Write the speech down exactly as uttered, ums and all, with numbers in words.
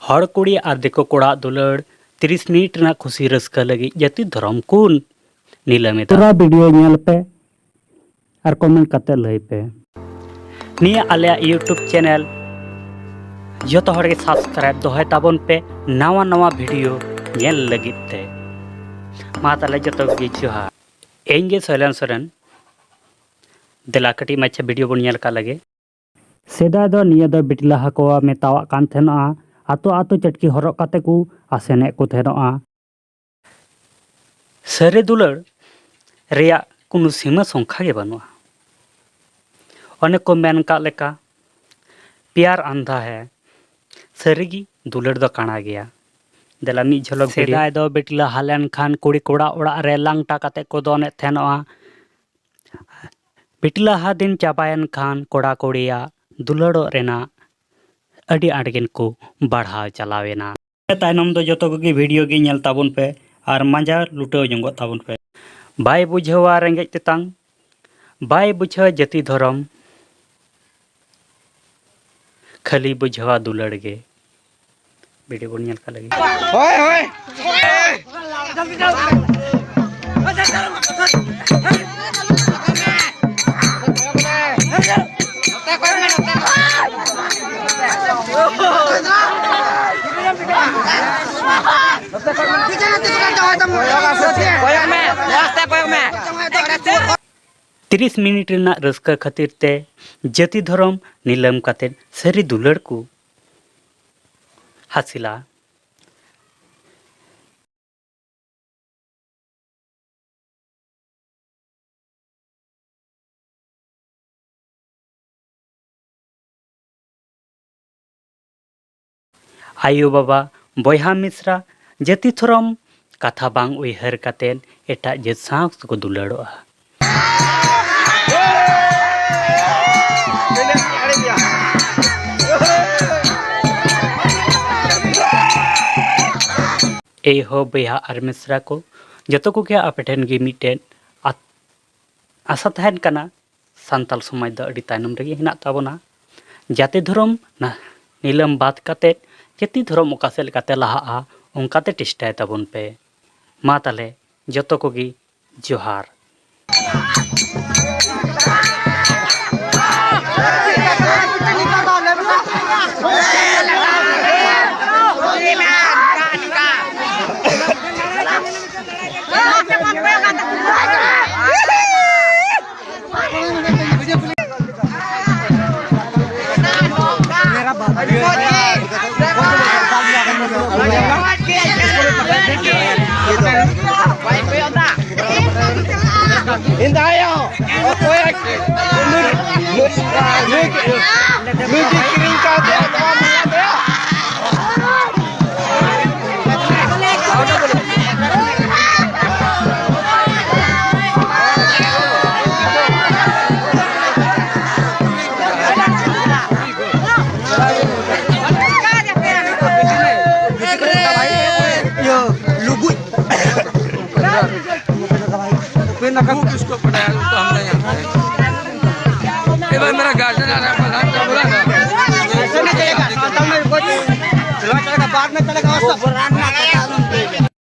ᱦᱚᱲ ᱠᱩᱲᱤ ᱟᱨ ᱫᱤᱠᱩ ᱠᱚᱲᱟ ᱫᱩᱞᱟᱹᱲ, ᱛᱤᱨᱤᱥ ᱢᱤᱱᱤᱴ ᱨᱮᱱᱟᱜ ᱠᱷᱩᱥᱤ ᱨᱟᱹᱥᱠᱟᱹ ᱞᱟᱹᱜᱤᱫ ᱡᱟᱹᱛᱤ ᱫᱷᱚᱨᱚᱢ ᱠᱚ ᱱᱤᱞᱟᱹᱢ ᱮᱫᱟ᱾ ᱯᱩᱨᱟ ᱵᱷᱤᱰᱤᱭᱳ ᱧᱮᱞ ᱯᱮ ᱟᱨ ᱠᱚᱢᱮᱱᱴ ᱠᱟᱛᱮ ᱞᱟᱹᱭ ᱯᱮ᱾ ᱱᱤᱭᱟᱹ ᱟᱞᱮᱭᱟᱜ YouTube ᱪᱮᱱᱮᱞ ᱡᱚᱛᱚ ᱦᱚᱲ ᱜᱮ ᱥᱟᱵᱥᱠᱨᱟᱭᱤᱵ ᱫᱚᱦᱚᱭ ᱛᱟᱵᱚᱱ ᱯᱮ, ᱱᱟᱣᱟ ᱱᱟᱣᱟ ᱵᱷᱤᱰᱤᱭᱳ ᱧᱮᱞ ᱞᱟᱹᱜᱤᱫ ᱛᱮ᱾ ᱢᱟ ᱛᱟᱦᱞᱮ ᱡᱚᱛᱚ ᱜᱮ ᱡᱚᱦᱟᱨ᱾ ᱤᱧ ᱜᱮ ᱥᱚᱭᱞᱮᱱ ᱥᱚᱨᱮᱱ᱾ ᱫᱮᱞᱟ ᱠᱟᱹᱴᱤᱡ ᱢᱟᱪᱷᱟ ᱵᱷᱤᱰᱤᱭᱳ ᱵᱚᱱ ᱧᱮᱞ ᱠᱟᱜ ᱞᱮᱜᱮ᱾ ᱥᱮᱫᱟᱭ ᱫᱚ ᱱᱤᱭᱟᱹ ᱫᱚ ᱵᱤᱴᱞᱟᱹᱦᱟ ᱠᱚ ᱢᱮᱛᱟᱣᱟᱜ ᱠᱟᱱ ᱛᱟᱦᱮᱱᱚᱜᱼᱟ᱾ ᱟᱛᱳ ᱟᱛᱳ ᱪᱟᱹᱴᱠᱤ ᱦᱚᱨᱚᱜ ᱠᱟᱛᱮ ᱠᱚ ᱟᱥᱮᱱᱮᱫ ᱠᱚ ᱛᱟᱦᱮᱱᱚᱜᱼᱟ᱾ ᱥᱟᱹᱨᱤ ᱫᱩᱞᱟᱹᱲ ᱨᱮᱭᱟᱜ ᱠᱳᱱᱳ ᱥᱤᱢᱟᱹ ᱥᱚᱝᱠᱷᱟ ᱜᱮ ᱵᱟᱹᱱᱩᱜᱼᱟ᱾ ᱚᱱᱮ ᱠᱚ ᱢᱮᱱ ᱠᱟᱜ ᱞᱮᱠᱟ, "ᱯᱭᱟᱨ ᱟᱱᱫᱷᱟ ᱦᱮ, ᱥᱟᱹᱨᱤᱜᱮ ᱫᱩᱞᱟᱹᱲ ᱫᱚ ᱠᱟᱬᱟ ᱜᱮᱭᱟ᱾" ᱫᱮᱞᱟ ᱢᱤᱫ ᱡᱷᱚᱞᱚᱠ ᱵᱷᱤᱰᱤᱭᱳ᱾ ᱥᱮᱫᱟᱭ ᱫᱚ ᱵᱤᱴᱞᱟᱹᱦᱟ ᱞᱮᱱᱠᱷᱟᱱ ᱠᱩᱲᱤ ᱠᱚᱲᱟ ᱚᱲᱟᱜ ᱨᱮ ᱞᱟᱝᱴᱟ ᱠᱟᱛᱮ ᱠᱚ ᱫᱚᱱᱮᱫ ᱛᱟᱦᱮᱱᱚᱜᱼᱟ᱾ ᱵᱤᱴᱞᱟᱹᱦᱟ ᱫᱤᱱ ᱪᱟᱵᱟᱭᱮᱱ ᱠᱷᱟᱱ ᱠᱚᱲᱟ ᱠᱩᱲᱤᱭᱟᱜ ᱫᱩᱞᱟᱹᱲᱚᱜ ᱨᱮᱱᱟᱜ ᱟᱹᱰᱤ ᱟᱸᱴ ᱜᱮᱠᱚ ᱵᱟᱲᱦᱟᱣ ᱪᱟᱞᱟᱣᱮᱱᱟ᱾ ᱛᱟᱭᱱᱚᱢ ᱫᱚ ᱡᱚᱛᱚ ᱠᱚᱜᱮ ᱵᱷᱤᱰᱤᱭᱳ ᱜᱮ ᱧᱮᱞ ᱛᱟᱵᱚᱱ ᱯᱮ ᱟᱨ ᱢᱟᱸᱡᱟ ᱞᱩᱴᱟᱹᱣ ᱡᱚᱝᱚᱜ ᱛᱟᱵᱚᱱ ᱯᱮ᱾ ᱵᱟᱭ ᱵᱩᱡᱷᱟᱹᱣᱟ ᱨᱮᱸᱜᱮᱡ ᱛᱮᱛᱟᱝ, ᱵᱟᱭ ᱵᱩᱡᱷᱟᱹᱣᱟ ᱡᱟᱹᱛᱤ ᱫᱷᱚᱨᱚᱢ, ᱠᱷᱟᱹᱞᱤ ᱵᱩᱡᱷᱟᱹᱣᱟ ᱫᱩᱞᱟᱹᱲ ᱜᱮ᱾ ᱵᱷᱤᱰᱤᱭᱳ ᱵᱚᱱ ᱧᱮᱞ ᱠᱟᱜ ᱞᱟᱹᱜᱤᱫ᱾ ᱦᱳᱭ, ᱦᱳᱭ᱾ ᱠᱚᱭᱚᱜ ᱢᱮ, ᱢᱚᱡᱽ ᱛᱮ ᱠᱚᱭᱚᱜ ᱢᱮ᱾ ᱛᱤᱨᱤᱥ ᱢᱤᱱᱤᱴ ᱨᱮᱱᱟᱜ ᱨᱟᱹᱥᱠᱟᱹ ᱠᱷᱟᱹᱛᱤᱨ ᱛᱮ ᱡᱟᱹᱛᱤ ᱫᱷᱚᱨᱚᱢ ᱱᱤᱞᱟᱹᱢ ᱠᱟᱛᱮ ᱥᱟᱹᱨᱤ ᱫᱩᱞᱟᱹᱲ ᱠᱚ ᱦᱟᱹᱥᱤᱞᱟ᱾ ᱟᱭᱳ ᱵᱟᱵᱟ, ᱵᱚᱭᱦᱟ ᱢᱤᱥᱨᱟ, ᱡᱟᱹᱛᱤ ᱫᱷᱚᱨᱚᱢ ᱠᱟᱛᱷᱟ ᱵᱟᱝ ᱩᱭᱦᱟᱹᱨ ᱠᱟᱛᱮ ᱮᱴᱟᱜ ᱡᱟᱹᱛ ᱥᱟᱶ ᱠᱚ ᱫᱩᱞᱟᱹᱲᱚᱜᱼᱟ᱾ ᱮᱭ ᱦᱳ ᱵᱚᱭᱦᱟ ᱟᱨ ᱢᱤᱥᱨᱟ ᱠᱚ, ᱡᱚᱛᱚ ᱠᱚᱜᱮ ᱟᱯᱮ ᱴᱷᱮᱱ ᱜᱮ ᱢᱤᱫᱴᱮᱱ ᱟᱛ-, ᱟᱥᱟ ᱛᱟᱦᱮᱱ ᱠᱟᱱᱟ, ᱥᱟᱱᱛᱟᱞ ᱥᱚᱢᱟᱡᱽ ᱫᱚ ᱟᱹᱰᱤ ᱛᱟᱭᱱᱚᱢ ᱨᱮᱜᱮ ᱦᱮᱱᱟᱜ ᱛᱟᱵᱚᱱᱟ᱾ ᱡᱟᱹᱛᱤ ᱫᱷᱚᱨᱚᱢ ᱱᱟ-, ᱱᱤᱞᱟᱹᱢ ᱵᱟᱫ ᱠᱟᱛᱮᱫ ᱡᱟᱹᱛᱤ ᱫᱷᱚᱨᱚᱢ ᱚᱠᱟ ᱥᱮᱫ ᱞᱮᱠᱟᱛᱮ ᱞᱟᱦᱟᱜᱼᱟ, ᱚᱱᱠᱟᱛᱮ ᱪᱮᱥᱴᱟᱭ ᱛᱟᱵᱚᱱ ᱯᱮ᱾ ᱢᱟ ᱛᱟᱦᱞᱮ ᱡᱚᱛᱚ ᱠᱚᱜᱮ ᱡᱚᱦᱟᱨ᱾ ᱤᱭᱟᱹ, ᱞᱩᱵᱩᱡ᱾ वो किसको पढ़ाया, वो तो हम नहीं जानते। ये भाई, मेरा गार्जियन आ रहा है, प्रधान का बोला ना। ऐसे नहीं चलेगा, साथ में कोई चलवा चलेगा, बाद में चलेगा, वो सब।